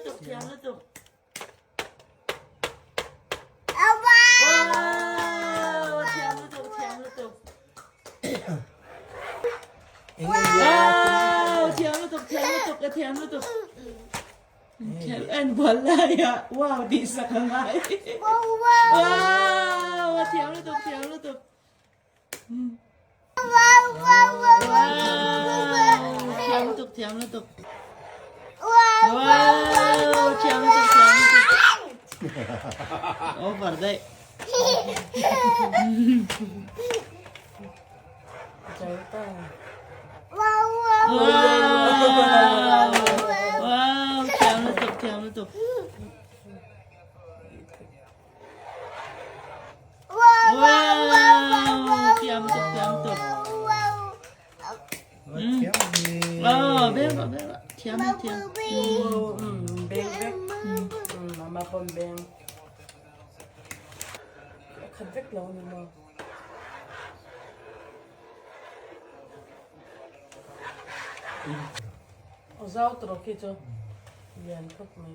lutuk, thiam lutuk. Wow, thiam lutuk, thiam lutuk. Wow, thiam lutuk, thiam lutuk, ka thiam lutuk. En bual lai ah, wow tih sak a ngai. Wow, thiam lutuk, thiam lutuk. Wow, thiam lutuk, thiam lutuk. Wow, thiam lutuk, thiam lutuk. Over daih. Wow, wow, thiam lutuk, thiam lutuk. Wow, thiam lutuk, thiam lutuk. Oh, beng rawh, beng rawh. Thiam, thiam. Beng vek. Mama pawn beng. A khat vek lo ni maw? Aw zau tawh khi chu lian khawp mai.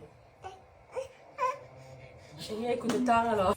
Enge i kut a tang alawm.